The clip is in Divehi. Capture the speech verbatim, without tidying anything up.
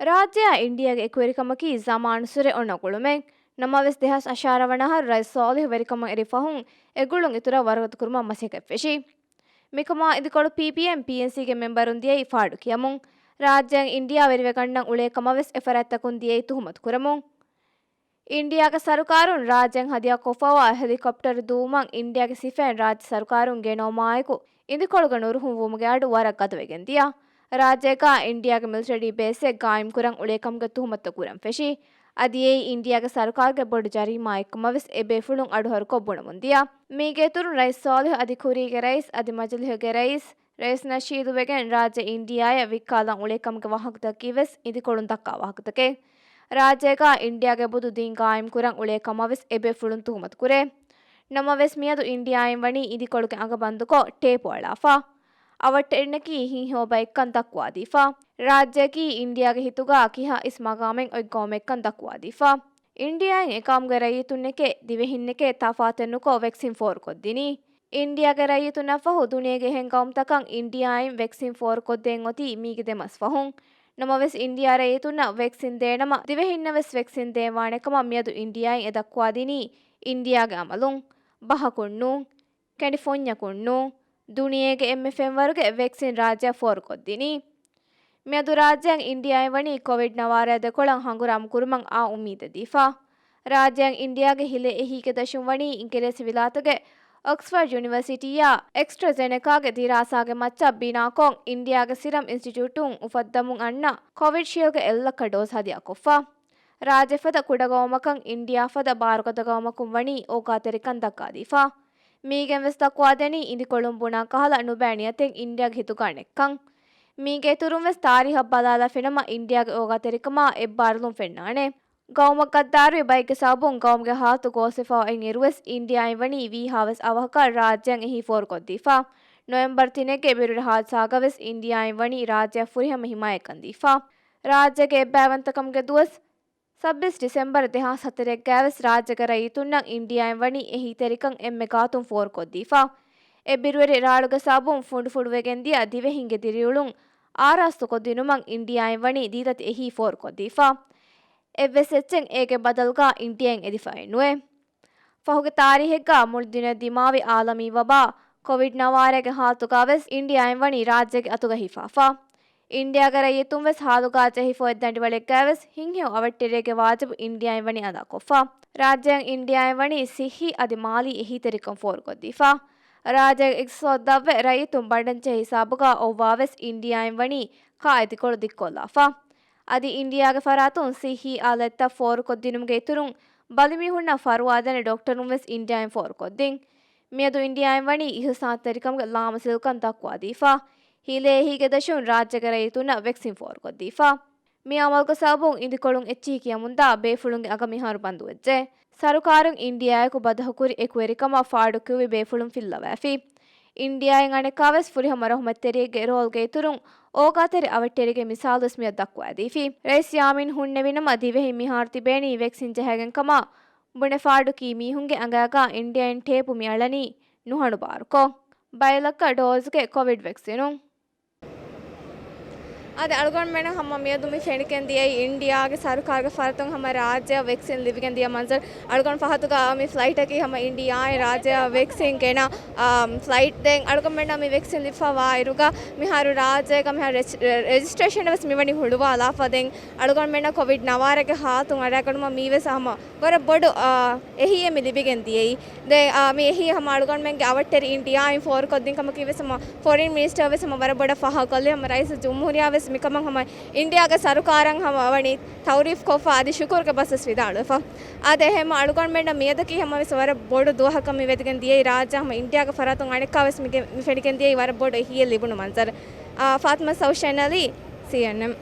ރާއްޖެއާ އިންޑިއާގެ އެކުވެރިކަމަކީ ޒަމާންއަސުރެއް އޮންނަ ގުޅުމެއް. ނަމަވެސް، ދެހާސް އަށާރަ ވަނަ އަހަރު ރައީސް ޞާލިޙު ވެރިކަމަށް އެރި ފަހުން އެ ގުޅުން އިތުރަށް ވަރުގަދަކުރުމަށް މަސައްކަތް ފެށި. މިކަމާ އިދިކޮޅު ޕީޕީއެމް، ޕީއެންސީގެ މެމްބަރުން ދިޔައީ ފާޑު ކިޔަމުން. ރާއްޖޭން އިންޑިއާ ވެރިވެގަންނަން އުޅޭ ކަމަށް ވެސް އެ ފަރާތްތަކުން ދިޔައީ ތުހުމަތު ކުރަމުން. އިންޑިއާގެ ސަރުކާރުން ރާއްޖޭން ހަދިޔާކޮށްފައިވާ ހެލިކޮޕްޓަރު ދުވުމަށް އިންޑިއާގެ ސިފައިން ރާއްޖެ ސަރުކާރުން ގެނައުމާއެކު، އިދިކޮޅުގެ ނުރުހުންވުމުގެ އަޑު ވަރަށް ގަދަވެގެން ދިޔަ. ރާއްޖޭގަ އިންޑިއާގެ މިލިޓަރީ ބޭސްއެއް ގާއިމްކުރަން އުޅޭ ކަމުގެ ތުހުމަތުތައް ކުރަން ފެށީ. އަދި އެއީ އިންޑިއާގެ ސަރުކާރުގެ ބޮޑު ޖަރީމާއެއްކަމަށް ވެސް އެ ބޭފުޅުން އަޑުހަރުކޮށް ބުނަމުން ދިޔަ. މީގެ އިތުރުން ރައީސް ޞާލިޙު އަދި ކުރީގެ ރައީސް އަދި މަޖިލިހުގެ ރައީސް، ރައީސް ނަޝީދު ވެގެން ރާއްޖެ އިންޑިއާއަށް ވިއްކާލަން އުޅޭ ކަމުގެ ވާހަކަތަކަކީ ވެސް އިދިކޮޅުން ދައްކާ ވާހަކަތަކެއް. ރާއްޖޭގަ އިންޑިއާގެ ބުދު ދީން ގާއިމްކުރަން އުޅޭ ކަމަށް ވެސް އެ ބޭފުޅުން ތުހުމަތު ކުރޭ. ނަމަވެސް، މިއަދު އިންޑިއާއިން ވަނީ އިދިކޮޅުގެ އަނގަ ބަންދުކޮށް ޓޭޕު އަޅާފަ. އަވަށްޓެރިންނަކީ ހިތްހޯ ބައެއްކަން ދައްކުވާދީފަ. ރާއްޖެއަކީ އިންޑިއާގެ ހިތުގަ ކިހާ އިސް މަގާމެއް އޮތް ގައުމެއްކަން ދައްކުވާދީފަ. އިންޑިއާއިން އެ ގައުމުގެ ރައްޔިތުންނެކޭ ދިވެހިންނެކޭ ތަފާތެއް ނުކޮށް ވެކްސިން ފޯރުކޮށްދިނީ. އިންޑިއާގެ ރައްޔިތުންނަށްފަހު ދުނިޔޭގެ އެހެން ގައުމުތަކަށް އިންޑިއާއިން ވެކްސިން ފޯރުކޮށްދޭން އޮތީ މީގެ ދެ މަސް ފަހުން. ނަމަވެސް، އިންޑިއާ ރައްޔިތުންނަށް ވެކްސިން ދޭނަމަ، ދިވެހިންނަށް ވެސް ވެކްސިން ދޭންވާނެ ކަމަށް މިއަދު އިންޑިއާއިން އެ ދައްކުވާދިނީ އިންޑިއާގެ އަމަލުން. ބަހަކުން ނޫން، ކެނޑި ފޮންޏަކުން ނޫން، ދުނިޔޭގެ އެންމެ ފެންވަރުގެ ވެކްސިން ރާއްޖެއަށް ފޯރުކޮށްދިނީ. މިއަދު ރާއްޖެއަށް އިންޑިއާއިން ވަނީ ކޮވިޑް ނަވާރަ ދެކޮޅަށް ހަނގުރާމަ ކުރުމަށް އާ އުއްމީދެއް ދީފަ. ރާއްޖެއަށް އިންޑިއާގެ ހިލޭ އެހީގެ ދަށުން ވަނީ އިނގިރޭސި ވިލާތުގެ އޮކްސްފަޑް ޔުނިވަރސިޓީއާ އެކްސްޓްރާޒެނެކާގެ ދިރާސާގެ މައްޗަށް ބިނާކޮށް، އިންޑިއާގެ ސިރަމް އިންސްޓިޓިއުޓުން އުފައްދަމުން އަންނަ ކޮވިޝީލްޑްގެ އެއްލައްކަ ޑޯޒް ހަދިޔާކޮށްފަ. ރާއްޖެ ފަދަ ކުޑަގައުމަކަށް އިންޑިއާ ފަދަ ބާރުގަދަ ގައުމަކުން ވަނީ އޯގާތެރިކަން ދައްކާދީފަ. މީގެން ވެސް ދައްކުވާދެނީ އިނދިކޮޅުން ބުނާ ކަހަލަ ނުބައި ނިޔަތެއް އިންޑިއާގެ ހިތުގަ ނެތްކަން. މީގެ އިތުރުން ވެސް ތާރީހަށް ބަލާލާފިނަމަ، އިންޑިއާގެ އޯގާތެރިކަމާ އެއްބާރުލުން ފެންނާނެ. ގައުމަށް ގައްދާރުވި ބައެއްގެ ސަބަބުން ގައުމުގެ ހާލަތު ގޯސްވެފަ އޮތް އިރުވެސް، އިންޑިއާއިން ވަނީ ވީހާވެސް އަވަހަކަށް ރާއްޖެއަށް އެހީ ފޯރުކޮށްދީފަ. ނޮވެމްބަރު ތިނެއްގެ ބިރުވެރި ހާދިސާގަވެސް އިންޑިއާއިން ވަނީ ރާއްޖެއަށް ފުރިހަމަ ހިމާޔަތްކަން ދީފަ. ރާއްޖޭގެ އެއްބައިވަންތަކަމުގެ ދުވަސް، ސައްބީސް ޑިސެމްބަރު ދެހާސް ހަތަރެއްގައިވެސް ރާއްޖޭގެ ރައްޔިތުންނަށް އިންޑިއާއިން ވަނީ އެހީތެރިކަން އެންމެ ގާތުން ފޯރުކޮށްދީފަ. އެ ބިރުވެރި ރާޅުގެ ސަބަބުން ފުނޑުފުޑުވެގެންދިޔަ ދިވެހިންގެ ދިރިއުޅުން އާރާސްތުކޮށްދިނުމަށް އިންޑިއާއިން ވަނީ ދީދަތި އެހީ ފޯރުކޮށްދީފަ. އެއްވެސް އެއްޗެއް އޭގެ ބަދަލުގަ އިންޑިއާއިން އެދިފައެއް ނުވޭ. ފަހުގެ ތާރީހެއްގަ މުޅި ދުނިޔެ ދިމާވި އާލަމީ ވަބާ ކޮވިޑް ނަވާރަގެ ހާލަތުގަވެސް އިންޑިއާއިން ވަނީ ރާއްޖޭގެ އަތުގަ ހިފާފަ. އިންޑިއާގެ ރައްޔިތުން ވެސް ހާލުގަ ޖެހިފަ އޮތް ދަނޑިވަޅެއްގައިވެސް ހިތްހެޔޮ އަވަށްޓެރިއެއްގެ ވާޖިބު އިންޑިއާއިން ވަނީ އަދާކޮށްފަ. ރާއްޖެއަށް އިންޑިއާއިން ވަނީ ސިއްހީ އަދި މާލީ އެހީތެރިކަން ފޯރުކޮށްދީފަ. ރާއްޖޭގެ އިގްތިސޯދު ދަށްވެ ރައްޔިތުން ބަނޑަށްޖެހޭ ހިސާބުގަ އޮއްވާވެސް އިންޑިއާއިން ވަނީ ކާ އިދިކޮޅު ދިއްކޮށްލާފަ. އަދި އިންޑިއާގެ ފަރާތުން ސިއްހީ އާލަތްތައް ފޯރުކޮށްދިނުމުގެ އިތުރުން ބަލިމީހުންނަށް ފަރުވާދޭނެ ޑޮކްޓަރުން ވެސް އިންޑިއާއިން ފޯރުކޮށްދިން. މިއަދު އިންޑިއާއިން ވަނީ އިހުސާންތެރިކަމުގެ ލާމަސައްކަތް ދައްކުވާދީފަ. ހިލޭ އެހީގެ ދަށުން ރާއްޖޭގެ ރައްޔިތުންނަށް ވެކްސިން ފޯރުކޮށްދީފަ. މި އަމަލުގެ ސަބަބުން އިދިކޮޅުން އެއްޗިހި ކިޔަމުންދާ ބޭފުޅުންގެ އަގަ މިހާރު ބަންދުވެއްޖެ. ސަރުކާރުން އިންޑިއާއެކު ބަދަހުކުރި އެކުވެރިކަމަށް ފާޑުކިޔުއްވި ބޭފުޅުން ފިއްލަވައިފި. އިންޑިއާއިން އަނެއްކާވެސް ފުރިހަމަ ރަހުމަތްތެރިއެއްގެ ރޯލްގެ އިތުރުން އޯގާތެރި އަވަށްޓެރިގެ މިސާލުވެސް މިއަދު ދައްކުވައިދީފި. ރައީސް ޔާމީން ހުންނެވިނަމަ، ދިވެހިން މިހާރު ތިބޭނީ ވެކްސިން ޖަހައިގެން ކަމަށް ބުނެ ފާޑުކީ މީހުންގެ އަނގައިގާ އިންޑިއާއިން ޓޭޕު މި އަޅަނީ ނުހަނު ބާރުކޮށް، ބައެއް ލައްކަ ޑޯޒްގެ ކޮވިޑް ވެކްސިނުން. އާދެ، އަޅުގަނޑުމެންނަށް ހަމަ މިއަދު މި ފެނިގެން ދިޔައީ އިންޑިއާގެ ސަރުކާރުގެ ފަރަތުން ހަމަ ރާއްޖެއަށް ވެކްސިން ލިބިގެން ދިޔަ މަންޒަރު. އަޅުގަނޑު ފަހަތުގަ މި ފްލައިޓަކީ ހަމަ އިންޑިއާއިން ރާއްޖެއަށް ވެކްސިން ގެނަ، އާ، ފްލައިޓް. ދެން އަޅުގަނޑުމެންނަށް މި ވެކްސިން ލިބިފަ ވާ އިރުގަ މިހާރު ރާއްޖޭގަ މިހާރު ރެޖި-، ރެ-، ރެޖިސްޓްރޭޝަން ވެސް މިވަނީ ހުޅުވާލާފަ. ދެން އަޅުގަނޑުމެންނަށް ކޮވިޑް ނަވާރަގެ ހާލަތުން އަރާގަނުމަށް މީވެސް ހަމަ ވަރަށް ބޮޑު، އާ، އެހީއެއް މި ލިބިގެން ދިޔައީ. ދެން، އާ، މި އެހީ ހަމަ އަޅުގަނޑުމެންގެ އަވަށްޓެރި އިންޑިއާއިން ފޯރުކޮށްދިން ކަމަކީ ވެސް ހަމަ ފޮރިން މިނިސްޓަރ ވެސް ހަމަ ވަރަށް ބޮޑަށް ފާހަގަކޮށްލި. ހަމަ ރައީސުލްޖުމްހޫރިއްޔާ ވެސް މިކަމަށް ހަމަ އިންޑިއާގެ ސަރުކާރަށް ހަމަ ވަނީ ތައުރީފް ކޮށްފަ އަދި ޝުކުރުގެ ބަސްވެސް ވިދާޅުވެފަ. އާދެ، އެހެންމަ އަޅުގަނޑުމެންނަށް މިއަދަކީ ހަމަ ވެސް ވަރަށް ބޮޑު ދުވަހަކަށް މި ވެދިގެން ދިޔައީ ރާއްޖެ ހަމަ އިންޑިއާގެ ފަރާތުން އަނެއްކާ ވެސް މިގެ-، މި ފެނިގެން ދިޔައީ ވަރަށް ބޮޑު އެހީއެއް ލިބުނު މަންޒަރު. އާ، ފާތިމާ ސައުޝަން އަލީ، ސީއެންއެމް.